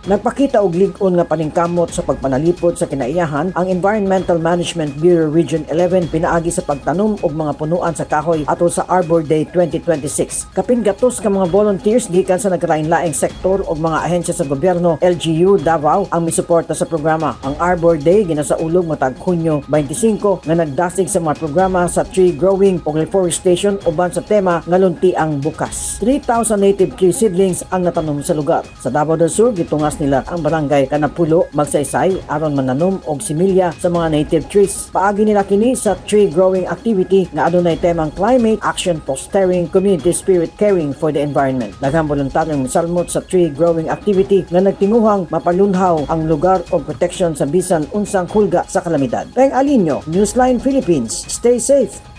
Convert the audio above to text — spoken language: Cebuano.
Nagpakita og lig-on nga paningkamot sa pagpanalipod sa kinaiyahan ang Environmental Management Bureau Region 11 pinaagi sa pagtanom og mga punuan sa kahoy atol sa Arbor Day 2026. Kapin gatos ka mga volunteers gikan sa nagkalain-laing sektor ug mga ahensya sa gobyerno, LGU Davao ang misuporta sa programa. Ang Arbor Day ginasaulog matag Hunyo 25 nga nagdasig sa mga programa sa tree growing ug reforestation uban sa tema nga "Lunti ang Bukas." 3,000 native tree seedlings ang natanom sa lugar. Sa Davao del Sur, gitungas nila ang Barangay Kanapulo, Magsaysay aron mananom og similya sa mga native trees. Paagi nila kini sa tree growing activity nga adunay temang "Climate Action Fostering Community Spirit Caring for the Environment." Daghang voluntaryong misalmot sa tree growing activity nga nagtinguhang mapalunhaw ang lugar og protection sa bisan unsang hulga sa kalamidad. Peng Alinio, Newsline Philippines. Stay safe.